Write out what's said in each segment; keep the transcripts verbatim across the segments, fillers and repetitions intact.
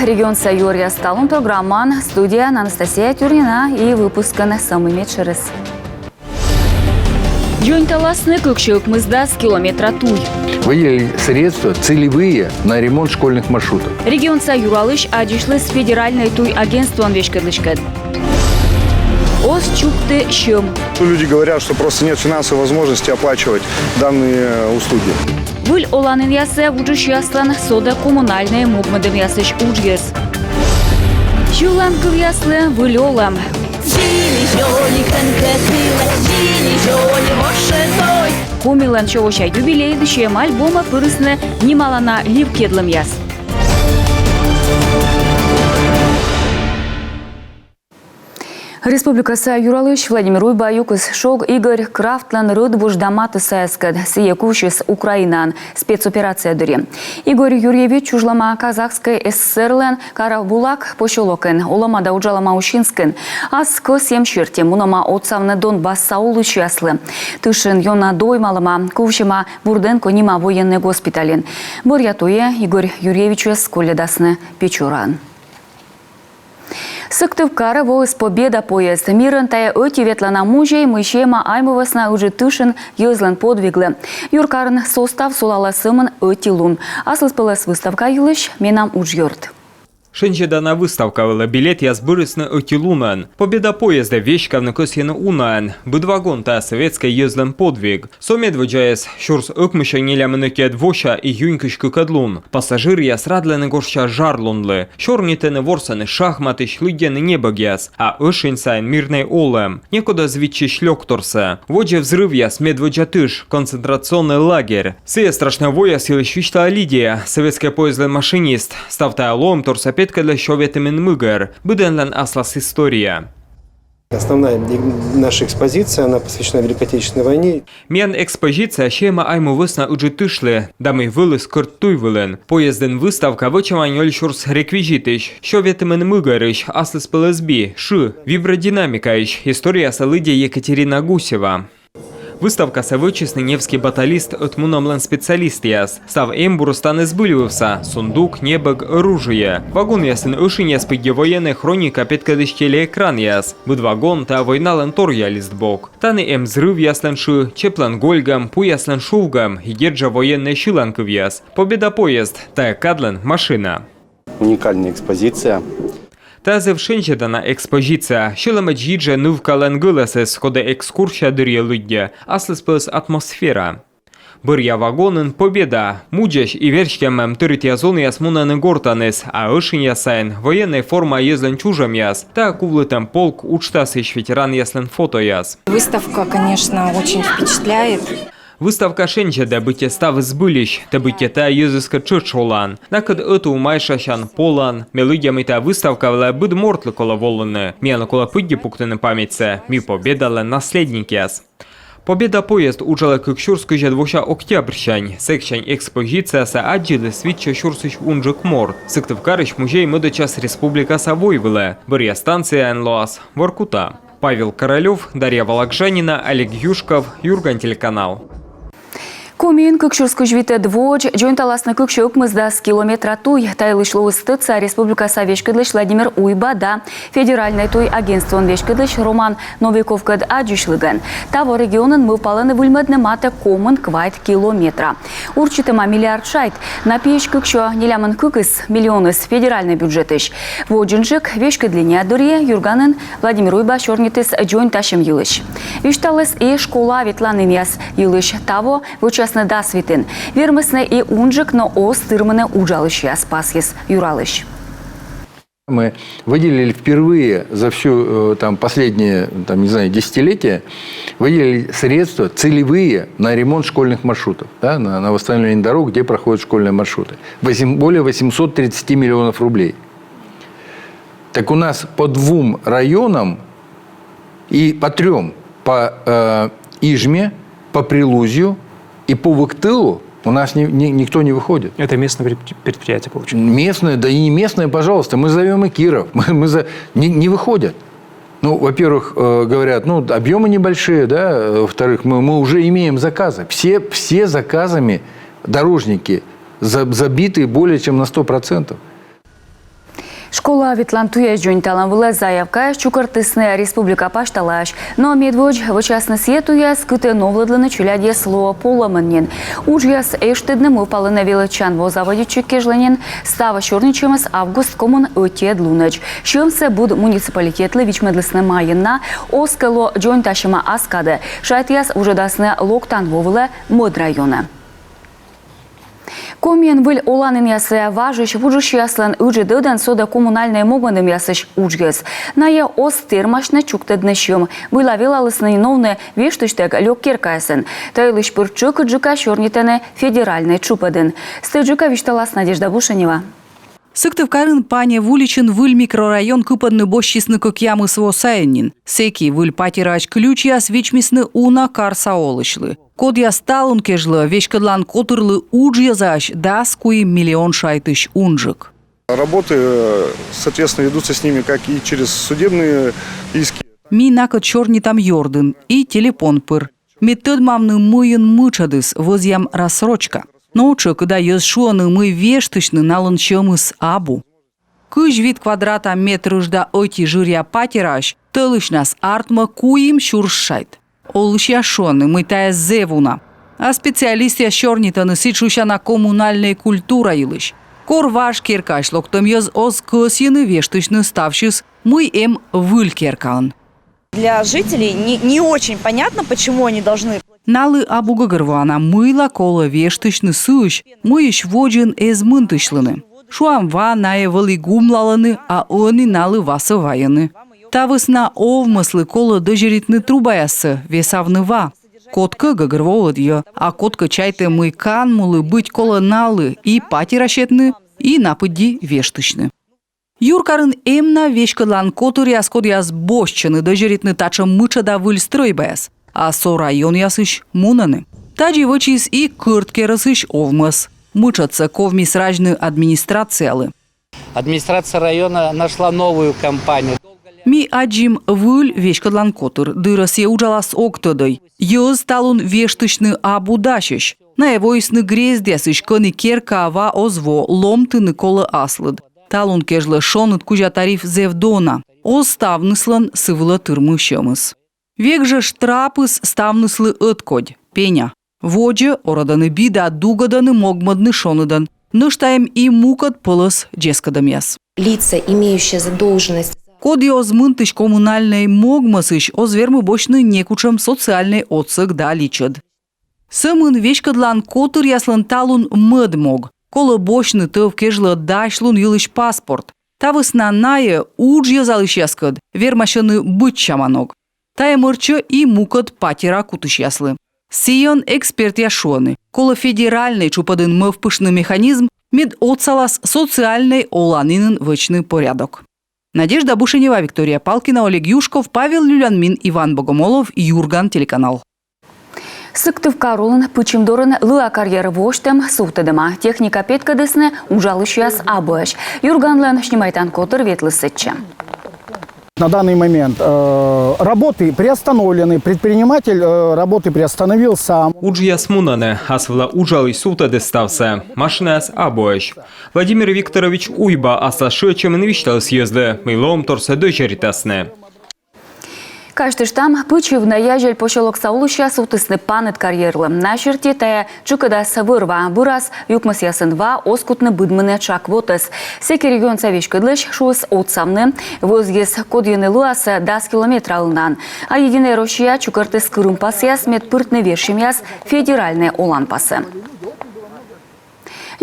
Регионса юӧръяс талун программаын. Студияын Анастасия Тюрнина. И выпускын сӧмын медшӧрыс. Дзоньталасны кыксё ӧкмысдас километра туй. Выделили средства целевые на ремонт школьных маршрутов. Регионса юралысь аддзысьліс федеральнӧй туй агентствоӧн веськӧдлыськӧд. Оз чукты сьӧм. Люди говорят, что просто нет финансовой возможности оплачивать данные услуги. Выль оланінъясӧ вуджысьяслӧн содӧ коммунальнӧй могмӧдӧмъясысь уджйӧз. Сьыланкывъяслы выль олӧм. Комилӧн сё вося юбилейлы сійӧ альбомӧ пырисны нималана ливкйӧдлӧмъяс. Республикаса юралысь Владимир Уйба юкис шог Игорь Крафтлӧн рӧдвуж да матыссаяскӧд. Сійӧ кувсис Украинаын спецоперация дырйи. Игорь Юрьевич чужлӧма Казахскӧй ССР-лӧн Карабулак посёлокын, олӧма да уджалӧма Усинскын. Ас кӧсйӧм серти мунӧма отсавны Донбасса олысьяслы. Тышын ёна доймалӧма, кувсьӧма Бурденко нима военнӧй госпитальын. Бӧръя туйӧ Игорь Юрьевичӧс колльӧдасны Печораын. Сыктывкарӧ воис «Победа» поезд. Мирӧн тайӧ ӧти ветлана музей, мый сиӧма Айму вӧсна Ыджыд тышын йӧзлӧн подвиглы. Юркарын состав сулалӧ сӧмын ӧти лун. Аслыспӧлӧс выставка йылысь менам уджъёрт. Шензьӧдана выставка вылӧ билетъяс бырисны ӧти лунӧн. «Победа» поездӧ веськавны кӧсйӧны унаӧн. Быд вагон — тайӧ сӧветскӧй йӧзлӧн подвиг. Со медводдзаяс сюрс ӧкмыссё нелямын ӧтиӧд вося июнь кызь кыкӧд лун. Пассажиръяс радлӧны гожся жар лунлы. Сёрнитӧны, ворсӧны шахматысь, лыддьӧны небӧгъяс. А ӧшинь сайын мирнӧй олӧм. Некод оз виччысь лёкторсӧ. Водзӧ взрывъяс, медводдза тыш, концентрационнӧй лагерь. Сійӧ страшнӧй вояс йылысь висьталӧ Лидия, сӧветскӧй поездлӧн машинист. Став тайӧ лоӧмторсӧ петкӧдлӧ сё ветымын мыгӧр. Быдӧнлӧн аслас история. Основная наша экспозиция, она посвящена Великой Отечественной войне. Миян экспозиция сиӧма Айму вӧсна Ыджыд тышлы, да мый вӧліс Кӧрт туй вылын. Поездын выставка вӧчӧма нёль сюрс реквизитысь, сё ветымын мыгӧрысь, аслыспӧлӧс би, шы, вибродинамикаысь. Историясӧ лыддьӧ Екатерина Гусева. Выставкасӧ вӧчисны Невский баталист ӧтмунӧмлӧн специалистъяс. Став эмбурыс тані збыльвывса: сундук, небӧг, оружие. Вагонъясын ӧшиньяс пыдди военнӧй хроника петкӧдысь телеэкранъяс. Быд вагон — тайӧ войналӧн торъя листбок. Тані эм взрывъяслӧн шы, чеплӧн гольгӧм, пуяслӧн шувгӧм и дерт жӧ военнӧй сьыланкывъяс. «Победа» поезд — тайӧ кадлӧн машина. Уникальная экспозиция. Тайӧ зэв шензьӧдана экспозиция. Сьӧлӧмӧдз йиджӧ нывкалӧн гӧлӧсыс, коді экскурсия дырйи лыддьӧ. Аслыспӧлӧс атмосфера. Бӧръя вагонын «Победа». Мудзӧсь и верстьӧммӧм тӧрытъя зонъяс мунӧны гортаныс, а ӧшиньяс сайын военнӧй формаӧ йӧзлӧн чужӧмъяс, тайӧ кувлытӧм полк уджтасысь ветеранъяслӧн фотояс. Выставка, конечно, очень впечатляет. Выставка шензьӧдӧ, быттьӧ ставыс збыльысь. Тэ быттьӧ тайӧ йӧзыскӧд тшӧтш олан. Накӧд ӧтув майшасян, полан. Ме лыддя, мый тайӧ выставка вылӧ быд мортлы колӧ волыны. Миянлы колӧ пыдди пуктыны паметьсӧ: ми Победалӧн наследникъяс. «Победа» поезд уджалӧ кык сюрс кызьӧд вося октябрсянь. Сэксянь экспозициясӧ аддзыліс витсё сюрсысь унджык морт. Сыктывкарысь музей мӧдӧдчас республикаса войвылӧ. Бӧръя станцияын лоас Воркута. Павел Королёв, Дарья Вологжанина, Олег Юшков, «Юрган» телеканал. Комиын кык сюрс кызь витӧд воӧдз дзоньталасны кыксё ӧкмысдас километра туй. Та йылысь лоис тӧдса республикаса веськӧдлысь Владимир Уйба да федеральнӧй туй агентствоӧн веськӧдлысь Роман Новиковкӧд аддзысьлігӧн. Таво регионын мӧвпалӧны выльмӧдны матӧ комын квайт километра. Урчитӧма миллиард шайт. На пиысь кыксё нелямын кыкыс миллионыс федеральнӧй бюджетысь. Водзынджык веськӧдліна дырйи «Юрганын» Владимир Уйба сёрнитіс дзоньтасьӧм йылысь. Висьталіс и школаӧ ветланінъяс йылысь. Таво вӧчасны дас витын. Вермисны и унджык, но оз тырмыны уджалысьяс, пасйис юралысь. Мы выделили впервые за всю э, там, последние, там, не знаю, десятилетия, выделили средства целевые на ремонт школьных маршрутов, да, на, на восстановление дорог, где проходят школьные маршруты. Восем- более восемьсот тридцати миллионов рублей. Так у нас по двум районам и по трем, по э, Ижме, по Прилузью и по Вуктылу у нас ни- ни- никто не выходит. Это местное предпри- предприятие получается. Местное, да и не местное, пожалуйста. Мы зовем и Киров. Мы, мы за, не, не выходят. Ну, во-первых, э, говорят, ну, объемы небольшие, да. Во-вторых, мы, мы уже имеем заказы. Все, все заказами дорожники за- забиты более чем на сто процентов. Школа ветлан туяс дзоньталан вылӧ заявкаяс чукӧртісны республика пасьталаысь. Но медводз вӧчасны сійӧ туяс, кытӧ новлӧдлӧны челядьӧс лоӧ полӧмӧн нин. Уджъяс эштӧдны мӧвпалӧны велӧдчан во заводитчигкежлӧ нин. Став сёрнитчӧмыс август комын ӧтиӧд лунӧдз. Сьӧмсӧ быд муниципалитетлы вичмӧдлісны майын на. Оз кӧ ло дзоньтасьӧма ас кадӧ, шайтъяс вуджӧдасны локтан во вылӧ мӧд районӧ. Комиын выль оланінъясӧ важысь вуджысьяслӧн ыджыд ӧдӧн содӧ коммунальнӧй могмӧдӧмъясысь уджйӧз. Найӧ оз тэрмасьны чуктӧдны сьӧм. Выльлӧ велалісны нин овны вештысьтӧг лёк керкаясын. Та йылысь пыр тшӧкыдджыка сёрнитӧны федеральнӧй тшупӧдын. Стӧчджыка висьталас Надежда Бушенева. Сыктывкарын Панев уличын выль микрорайон кыпӧдны босьтчисны кӧкъямыс во сайын нин. Сэки выль патераысь ключьяс вичмисны уна карса олысьлы, кодъяс талун кежлӧ веськӧдлан котырлы уджйӧзаӧсь дас куим миллион шайтысь унджык. Работы, э, соответственно, ведутся с ними как и через судебные иски. Ми накӧд сёрнитам ёрдын и телепон пыр. Мед тӧдмавны, мыйын мытшӧдыс, вӧзъям рассрочка. Но тшӧкыда йӧз шуӧны, мый вештысьны налӧн сьӧмыс абу. Кызь вит квадрата метр ыжда ӧти жыръя патераысь тӧлысьнас артмӧ куим сюрс шайт. Олысьяс шуӧны, мый тайӧ зэв уна. А специалистъяс сёрнитӧны сідз шусяна коммунальнӧй культура йылысь. Кор важ керкаысь локтӧм йӧз оз кӧсйыны вештысьны ставсьыс, мый эм выль керкаын. Для жителей не, не очень понятно, почему они должны... Налы абу гӧгӧрвоана, мыйла колӧ вештысьны сыысь, мыйысь водзын эз мынтысьлыны. Шуам, ва найӧ вӧлі гумлалӧны, а ӧні налы васӧ вайӧны. Та вӧсна овмӧслы колӧ дӧзьӧритны трубаяссӧ, весавны ва. Кодкӧ гӧгӧрвоӧ ӧдйӧ, а кодкӧ чайтӧ, мый канмулы быть колӧ налы и патера сетны, и на пыдди вештысьны. Юркарын эм на веськӧдлан котыръяс, кодъяс босьтчӧны дӧзьӧритны татшӧм мытшӧда выль стрӧйбаяс, а со районъясысь мунӧны. Тадзи вӧчис и Кӧрткерӧсысь овмӧс. Мытшӧдсӧ ковмис разьны администрациялы. Администрация района нашла новую компанию. Ми аддзим выль веськӧдлан котыр, дыр-ӧ сійӧ уджалас, ог тӧдӧй. Йӧз талун вештысьны абу дасьӧсь. Найӧ воисны грездъясысь, кӧні керкаӧ ва оз во, ломтыны колӧ аслыд. Талун кежлӧ шоныд кузя тариф зэв дона. Оз ставныслӧн сы вылӧ тырмы сьӧмыс. Век жӧ штрапыс ставныслы ӧткодь, пеня. Водзӧ орӧдӧны би да дугӧдӧны могмӧдны шоныдӧн. Нӧшта эм и мукӧд пӧлӧс дзескӧдӧмъяс. Лица, имеющие задолженность. Коді оз мынтысь коммунальнӧй могмӧсысь, оз вермы босьтны некутшӧм социальнӧй отсӧг да личӧд. Сӧмын веськӧдлан котыръяслӧн талун мӧд мог. Колӧ босьтны тӧв кежлӧ дасьлун йылысь паспорт. Та вӧсна найӧ уджйӧзалысьяскӧд вермасьӧны быдсяма ног. Тайӧ мӧрччӧ и мукӧд патера кутысьяслы. Сійӧн экспертъяс шуӧны, колӧ федеральнӧй тшупӧдын мӧвпыштны механизм, мед отсалас социальнӧй оланінын вӧчны порядок. Надежда Бушенева, Виктория Палкина, Олег Юшков, Павел Люлянмин, Иван Богомолов, Юрган телеканал. Сыктывкар улын Пычым дорын лыа карьер восьтӧм сувтӧдӧма. Техника петкӧдісны, уджалысьяс абуӧсь. Юрганлӧн снимайтан котыр ветліс сэтчӧ. На данный момент, э, работы приостановлены, предприниматель, э, работы приостановил сам. Уджъяс мунӧны, ас вылӧ уджалысь сувтӧдіс ставсӧ, машинаяс абуӧсь. Владимир Викторович Уйба аслас шыӧдчӧмын висьталіс йӧзлы, мый лоӧмторсӧ дӧзьӧритасны. Казьтыштам, Пычывнӧ Язель посёлокса олысьяс сувтісны паныд карьерлы. Найӧ серти, тайӧ тшыкӧдас вӧр-ва, бӧрас юкмӧсъясын ва оз кутны быдмыны тшак вотӧс. Сэки регионса веськӧдлысь шуис отсавны, вӧзйис кодйыны лыасӧ дас километра ылнаын. А «Единая Россия» чукӧртіс кырымпасъяс, мед пыртны вежсьӧмъяс федеральнӧй оланпасӧ.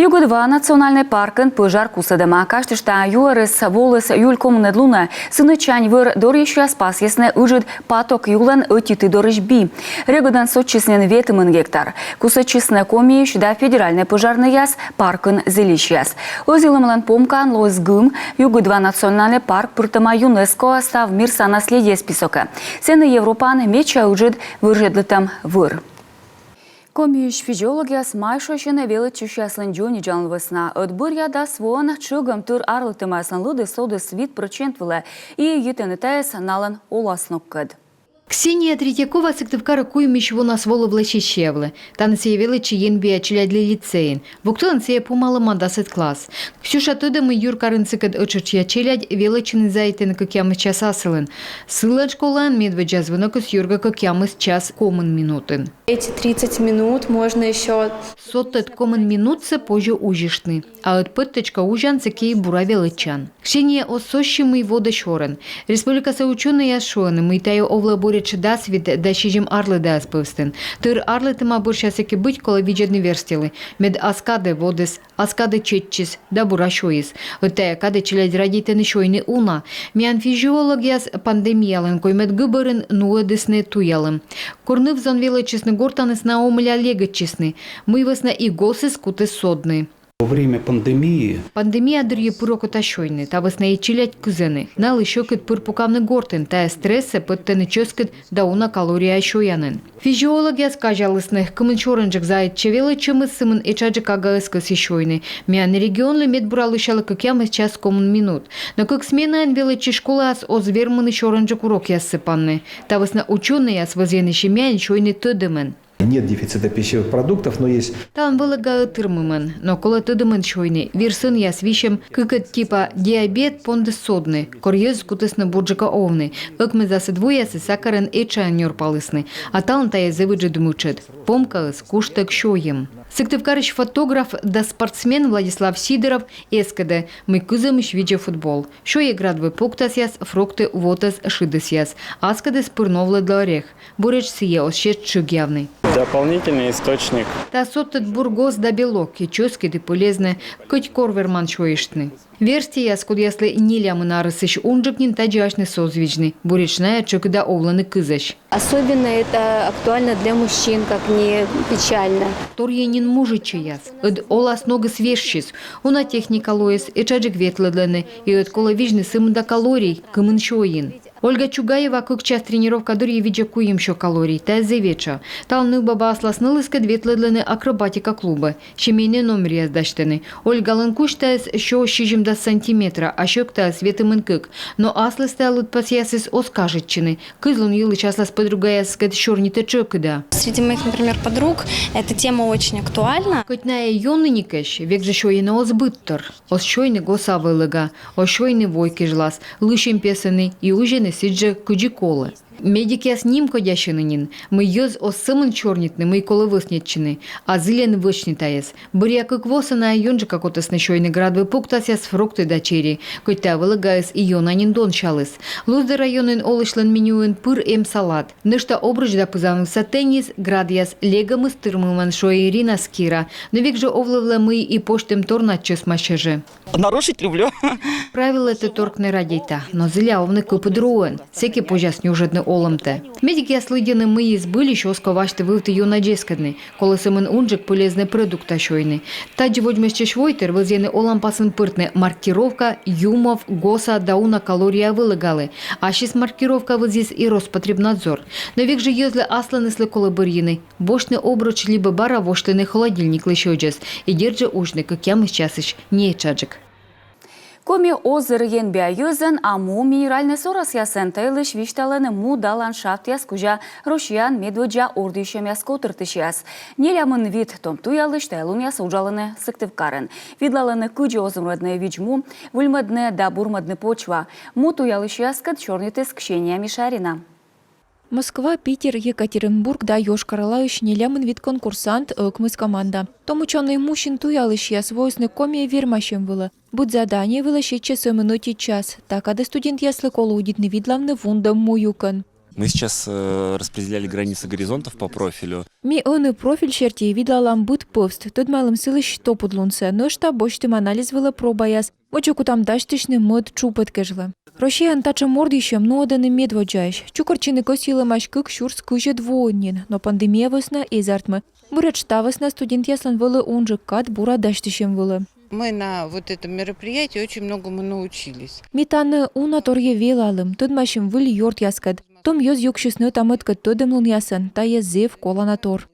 Югыд ва национальнӧй паркын пӧжар кусӧдӧма. Казьтышта, юӧрыс воліс июль комынӧд лунӧ. Сынӧдчань вӧр дорйысьяс пасйисны ыджыд паток юлӧн ӧти ты дорысь би. Регыдӧн сотчис нин ветымын гектар. Кусӧдчисны Комиысь да федеральнӧй пӧжарнӧйяс, паркын зільысьяс. Ӧзйылӧмлӧн помкаын лоис гым. Югыд ва национальнӧй парк пыртӧма ЮНЕСКО став мирса наследие списокӧ. Сэні Европаын медся ыджыд вӧрзьӧдлытӧм вӧр. Комиысь физиологъяс майшасьӧны велӧдчысьяслӧн дзоньвидзалун вӧсна. Ӧд бӧръя дас воӧн тшӧгӧм тыр арлыдтӧмъяслӧн лыдыс содіс вит прӧчент вылӧ, и йитӧны тайӧс налӧн оласногкӧд. Ксения Третьякова Сыктывкарӧ куимысь вонас волывлӧ сессиявлӧ. Тані сійӧ велӧдчӧ енбиа челядьлы лицейын. Вуктылын сійӧ помалӧма дасӧд класс. Ксюша тӧдӧ, мый юркарын сыкӧд ӧтшӧтшъя челядь велӧдчыны заводитӧны кӧкъямыс час асылын. Сылӧн школаын медводдза звӧнокыс юргӧ кӧкъямыс час комын минутын. Эти тридцать минут можно ещё... Содтӧд комын минутсӧ позьӧ узьыштны. А ӧд пӧттӧдчӧ кӧ узян, сэки и бура велӧдчан. Ксения оз сосьы, мый водӧ сёрӧн. Республикаса учёнӧйяс шуӧны, мый тайӧ овлӧ буретш дас вит да сизим арлыдаӧс пӧвстын. Тыр арлыдтӧма бӧрся сэки быть колӧ видзӧдны верстьӧлы, мед ас кадӧ водіс, ас кадӧ чеччис да бура сёйис. Ӧд тайӧ кадӧ челядь радейтӧны сёйны уна. Миян физиологъяс пандемиялӧн коймӧд гӧбӧрын нуӧдісны туялӧм. Кор ныв-зон велӧдчисны гортаныс, найӧ омӧля легӧдчисны. Мый вӧсна и госыс кутіс содны. Во время пандемии... Пандемия дырйи пыр окота сёйны, та вӧсна и челядь кызӧны. Налы сьӧкыд пыр пукавны гортын, тайӧ стрессӧ пӧттӧны чӧскыд да уна калория сёянӧн. Физиологъяс казялісны, кымын сёрӧнджык заводитчӧ велӧдчӧмыс, сымын этшаджык агаыс кӧсйӧ сёйны. Миян регионлы медбура лӧсялӧ кӧкъямыс час комын минут. Но кык сменаӧн велӧдчысь школаас оз вермыны сёрӧнджык урокъяссӧ панны. Та вӧсна учёнӧйяс вӧзйӧны семьяын сёйны тӧдӧмӧн. Нет дефицита пищевых продуктов, но есть... Талун вӧлӧгаӧ тырмымӧн, но колӧ тӧдӧмӧн сёйны. Вир сӧнъяс висьӧм, кыкӧд типа диабет, пондіс содны, кор йӧзыс кутісны бурджыка овны. Ӧкмысдасӧд воясӧ сакарӧн этшаӧн нёрпалісны, а талун тайӧ зэв ыджыд мытшӧд. Помкаыс — куштӧг сёйӧм. Сыктывкарысь фотограф да спортсмен Владислав Сидоров эскӧдӧ, мый кызӧмысь видзӧ футбол. Сёйӧ градвыв пуктасъяс, фрукты, вотӧс, шыдысъяс. Аскӧдыс пыр новлӧдлӧ орех. Буретш сійӧ оз сет тшыгъявны. Дополнительный источник. Та содтӧд бур гос да белок, и чӧскыд, и пӧлезнӧ, кӧть кор верман сёйыштны. Верстьӧяс, кодъяслы нелямын арӧсысь унджык нин, тадзи асьныс оз видзны. Буретш найӧ тшӧкыда овлӧны кызӧсь. Особенно это актуально для мужчин, как ни печально. Торйӧн нин мужичӧйяс. Ӧд олас ногыс вежсис. Уна техника лоис, этшаджык ветлӧдлӧны, и ӧд колӧ видзны, сымында калорий кымын сёйин. Ольга Чугаева кык час тренировка дырйи видзӧ куимсё калорий, тайӧ зэв этша. Талун нывбаба аслас нылыскӧд ветлӧдлӧны акробатика клубӧ. Семейнӧй номеръяс дасьтӧны. Ольгалӧн кузь тайӧс сё сизимдас сантиметра, а сьӧктаыс ветымын кык. Но аслыста лыдпасъясыс оз кажитчыны. Кызлун йылысь аслас подругаяскӧд сёрнитӧ тшӧкыда. Среди моих, например, подруг эта тема очень актуальна. Кӧть найӧ ёнінікӧсь, век жӧ сёйӧны оз быдтор. Оз сёйны госа вӧлӧга, оз сёйны вой кежлас, лысь эм песӧны и узьӧны сідзжӧ, кыдзи колӧ. Медикъяс нимкодясьӧны нин, мый йӧз оз сӧмын сёрнитны, мый колӧ вӧсньӧдчыны, а зільӧны вӧчны тайӧс. Бӧръя кык восӧ найӧ ёнджыка кутісны сёйны градвыв пуктасъяс, фрукты да чери, кӧть тайӧ вӧлӧгаыс и ёна нин донсяліс. Луздор районын олысьлӧн менюын пыр эм салат. Нӧшта обруч да пызан вывса теннис, градъяс легӧмыс тырмымӧн, шуӧ Ирина Скира. Но век жӧ овлывлӧ, мый и позьтӧм торнад чӧсмасьӧ жӧ. Нарушить люблю. Правилӧтӧ торкны радейта, но зіля овны кыпыд руӧн, сэки позяс нюжӧдны олӧмтӧ. Медикъяс лыддьӧны, мый и збыльысь оз ков асьтӧ вывті ёна дзескӧдны, колӧ сӧмын унджык пӧлезнӧй продукта сёйны. Тадзи водзмӧстчысь войтыр вӧзйӧны оланпасын пыртны маркировка «юмов», «госа» да «уна калория» вӧлӧгалы. Ассьыс маркировка вӧзйис и Роспотребнадзор. Но век жӧ йӧзлы асланыслы колӧ бӧрйыны босьтны обруч либӧ бара восьтыны холодильниклысь ӧдзӧс, и дерт жӧ, узьны кӧкъямыс часысь не этшаджык. Коми озыр енбиа йӧзӧн, а му минеральнӧй сорасъясӧн — та йылысь висьталӧны му да ландшафтъяс кузя Россияын медводдза ордйысьӧмъяс котыртысьяс. Нелямын вит том туялысь тайӧ лунъясӧ уджалӧны Сыктывкарын. Видлалӧны, кыдзи озырмӧдны видз-му, выльмӧдны да бурмӧдны почва. Му туялысьяскӧд сёрнитіс Ксения Мишарина. Москва, Питер, Екатеринбург да Йошкар-Олаысь нелямын вит конкурсант, ӧкмыс команда. Том учёнӧй мусин туялысьяс воисны Комиӧ вермасьӧм вылӧ. Быд задание вылӧ сетчӧ сӧмын ӧти час. Та кадӧ студентъяслы колӧ удитны видлавны вундӧм му юкӧн. Мы сейчас э, распределяли границы горизонтов по профилю. Ми ӧні профиль серти видлалам быд пӧвст, тӧдмалім сылысь топыдлунсӧ, нӧшта босьтім анализ вылӧ пробаяс. Водзӧ кутам дасьтысьны мӧд тшупӧд кежлӧ. Россияын татшӧм ордйысьӧм нуӧдӧны медводдзаысь. Чукӧртчыны кӧсйылӧмаӧсь кык сюрс кызьӧд воын нин, но пандемия вӧсна эз артмы. Буретш та вӧсна студентъяслӧн вӧлі унджык кад бура дасьтысьӧм вылӧ. Мы на вот этом мероприятии очень многому научились. Ми тані уна торйӧ велалім, тӧдмасим выль ёртъяскӧд. Том йӧз юксисны ӧта-мӧдкӧд тӧдӧмлунъясӧн, тайӧ зэв колана тор.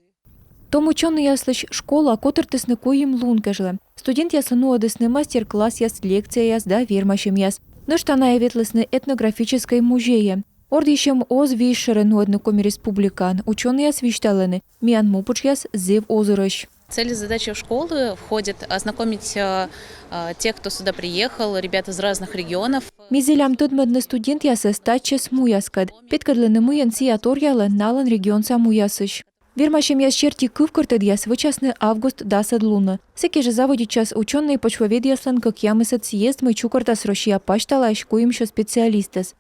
Том учёнӧйяслысь школа котыртісны куим лун кежлӧ. Студентъяслы нуӧдісны мастер-классъяс, лекцияяс да вермасьӧмъяс. Нӧшта найӧ ветлісны этнографическӧй музейӧ. Ордйысьӧм оз весьшӧрӧ нуӧдны Коми Республикаын. Учёнӧйяс висьталӧны, миян му пытшъяс зэв озырӧсь. Цели и задачи школы входит ознакомить э, э, тех, кто сюда приехал, ребят из разных регионов. Ми зілям тӧдмӧдны студентъясӧс татчӧс муяскӧд, петкӧдлыны, мыйӧн сійӧ торъялӧ налӧн регионса муясысь. Вермасьӧмъяс серти кывкӧртӧдъяс вӧчасны август дасӧд лунӧ. Сэки жӧ заводитчас учёнӧй-почвоведъяслӧн кӧкъямысӧд съезд, мый чукӧртас Россия пасьталаысь куимсё специалистӧс.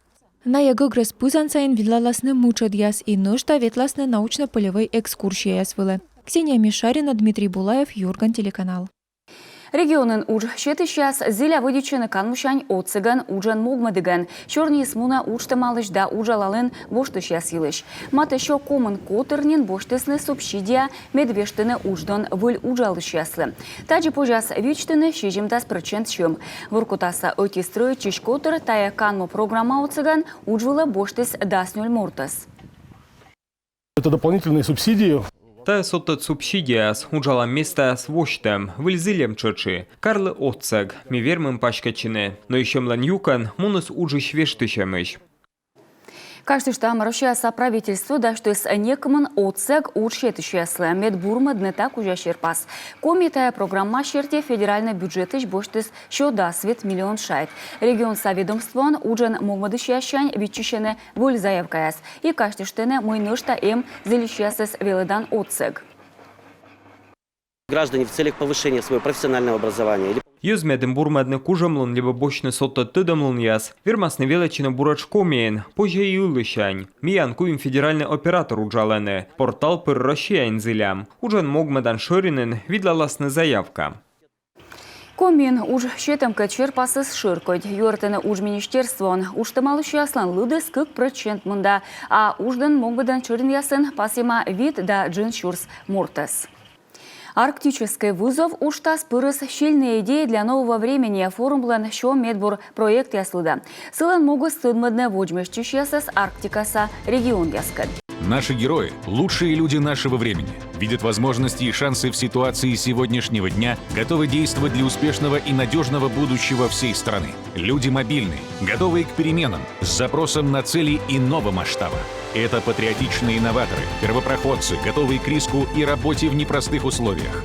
Найӧ гӧгрӧс пызан сайын видлаласны мытшӧдъяс и нӧшта ветласны научно-полевӧй экскурсияяс вылӧ. Ксения Мишарина, Дмитрий Булаев, «Юрган» телеканал. Регионын удж сетысьяс зіля вӧдитчӧны канмусянь отсӧгӧн уджӧн могмӧдігӧн. Сёрниыс мунӧ уджтӧмалысь да уджалалін воштысьяс йылысь. Матӧ сё комын котыр нин босьтісны субсидия, мед вештыны удждон выль уджалысьяслы. Тадзи позяс вичтыны сизимдас прӧчент сьӧм. Воркутаса ӧти стрӧитчысь котыр тайӧ канму программа отсӧгӧн удж вылӧ босьтіс дас нёль мортӧс. Это дополнительные субсидии. Тайӧ содтӧд субсидияяс, уджалан местаяс восьтӧм, выль зільӧм тшӧтш и. Карлы отсӧг, ми вермим паськӧдчыны, но и сьӧмлӧн юкӧн муніс уджысь вештысьӧмысь. Казьтыштам, Россияса правительство дасьтіс некымын отсӧг удж сетысьяслы, мед бурмӧдны та кузя серпас. Коми тайӧ программа серти федеральнӧй бюджетысь босьтіс сё дас вит миллион шайт. Регионса ведомствоын уджӧн могмӧдысьяссянь виччысьӧны выль заявкаяс и казьтыштӧны, мый нӧшта эм зільысьясӧс велӧдан отсӧг. Граждане в целях повышения своего профессионального образования или Йӧз медым бурмӧдны кужӧмлун либӧ босьтны содтӧд тӧдӧмлунъяс, вермасны велӧдчыны буретш Комиын, позьӧ и ылысянь. Миян куим федеральнӧй оператор уджалӧны, портал пыр Россияын зілям. Уджӧн могмӧдан шӧринын видлаласны заявка. Комиын удж сетӧмкӧд серпасыс шӧркодь. Юӧртӧны удж министерствоын. Уджтӧмалысьяслӧн лыдыс кык прӧчент мында, а удждон могмӧдӧн шӧринъясын пасйӧма вит да джын сюрс мортӧс. «Арктический вызов» уджтас пырис «Сильные идеи для нового времени» форумлӧн сё медбур проектъяс лыдӧ. Сылӧн могыс — тӧдмӧдны водзмӧстчысьясӧс Арктикаса регионъяскӧд. Наши герои — лучшие люди нашего времени. Видят возможности и шансы в ситуации сегодняшнего дня, готовы действовать для успешного и надежного будущего всей страны. Люди мобильны, готовы к переменам, с запросом на цели иного масштаба. Это патриотичные инноваторы, первопроходцы, готовые к риску и работе в непростых условиях.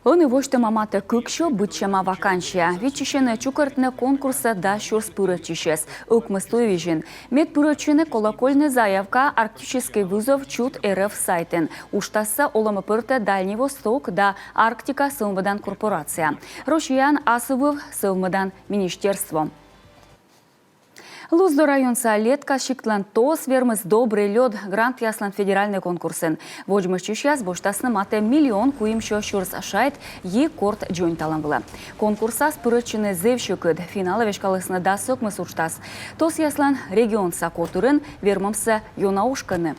Ӧні восьтӧма матӧ кыксё быдсяма вакансия. Виччысьӧны чукӧртны конкурсӧ дас сюрс пырӧдчысьӧс ӧкмыс туйвизьын. Мед пырӧдчыны, колӧ кольны заявка «Арктический вызов чут рф» сайтын. Уджтасса олӧмӧ пӧртӧ Дальний Восток да Арктика сӧвмӧдан корпорация, Россияын асыввыв сӧвмӧдан министерство. Луздор районса Летка сиктлӧн ТОС вермис «Добрый лёд» грантъяслӧн федеральнӧй конкурсын. Водзмӧстчысьяс босьтасны матӧ миллион куимсё сюрс шайт йи корт дзоньталӧм вылӧ. Конкурсас пырӧдчыны зэв сьӧкыд. Финалӧ веськалісны дас ӧкмыс уджтас. ТОСъяслӧн регионса котырын вермӧмсӧ ёна ошкӧны.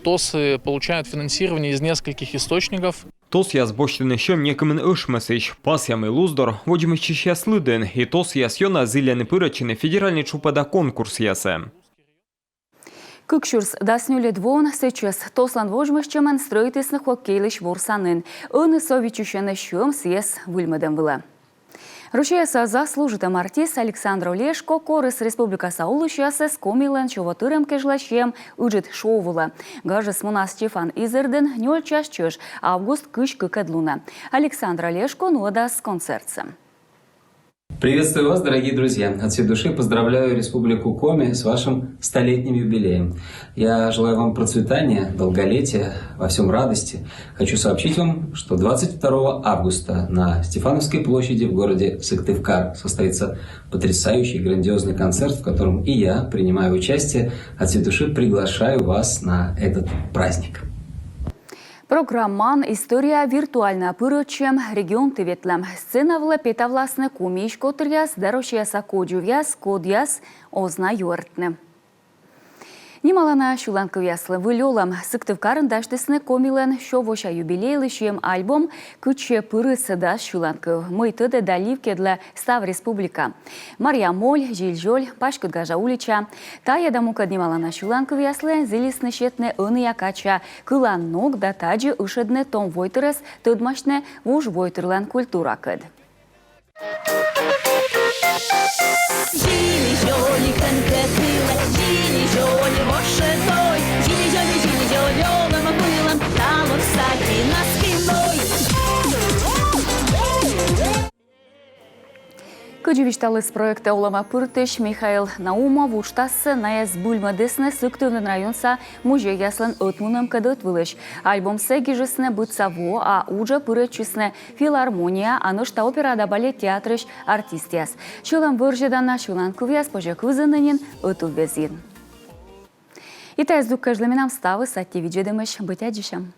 ТОСы получают финансирование из нескольких источников. ТОСъяс босьтӧны сьӧм некымын ӧшмӧсысь. Пасъям, мый Луздор водзмӧстчысьяс лыдын, и ТОСъяс ёна зілӧны пырӧдчыны федеральнӧй тшупӧда конкурсъясӧ. Кык сюрс дас нёльӧд воын сэтчӧс ТОСлӧн водзмӧстчӧмӧн стрӧитісны хоккейлысь ворсанін. Ӧні со виччысьӧны сьӧм сійӧс выльмӧдӧм вылӧ. Россияса заслужитӧм артист Александр Олешко корис республикаса олысьясӧс Комилӧн сё во тырӧм кежлӧ сиӧм ыджыд шоу вылӧ. Гажыс мунас Стефан Изердын нёль час чӧж, август кызь кыкӧд лунӧ. Александр Олешко нуӧдас концертсӧ. Приветствую вас, дорогие друзья! От всей души поздравляю Республику Коми с вашим столетним юбилеем. Я желаю вам процветания, долголетия, во всем радости. Хочу сообщить вам, что двадцать второго августа на Стефановской площади в городе Сыктывкар состоится потрясающий, грандиозный концерт, в котором и я принимаю участие. От всей души приглашаю вас на этот праздник. Программаын историяӧ виртуальнӧя пырӧдчӧм, регионті ветлӧм. Сцена вылӧ петавласны Комиысь котыръяс да Россияса кодзувъяс, кодъяс оз на юӧртны. Нималана сьыланкывъяслы выль олӧм. Сыктывкарын дасьтісны Комилӧн сё вося юбилейлы сиӧм альбом, кытчӧ пырис дас сьыланкыв, мый тӧдӧ да ливкйӧдлӧ став республика. «Марья моль», «Зиль-зёль», «Паськыд гажа улича». Тайӧ да мукӧд нималана сьыланкывъяслы зілисны сетны ӧнія кадся кылан ног да тадзи ышӧдны том войтырӧс тӧдмасьны вуж войтырлӧн культуракӧд. Лёня вошедой, зили-зёли, зили-зёлёлом вылом, талон саки на спиной. Кыдзи висьталіс проектӧ олӧма пыртысь Михаил Наумов, уджтассӧ найӧ збыльмӧдісны Сыктывдін районса музейяслӧн ӧтмунӧмкӧд ӧтвылысь. Альбомсӧ гижисны быдса во, а уджӧ пырӧдчисны филармония, а нӧшта опера да балет театрысь артистъяс. Сьӧлӧм вӧрзьӧдана сьыланкывъяс позьӧ кывзыны нин ӧтуввезйын. И тайӧ здук кежлӧ менам ставыс. Аттьӧ видзӧдӧмысь, быть аддзысям.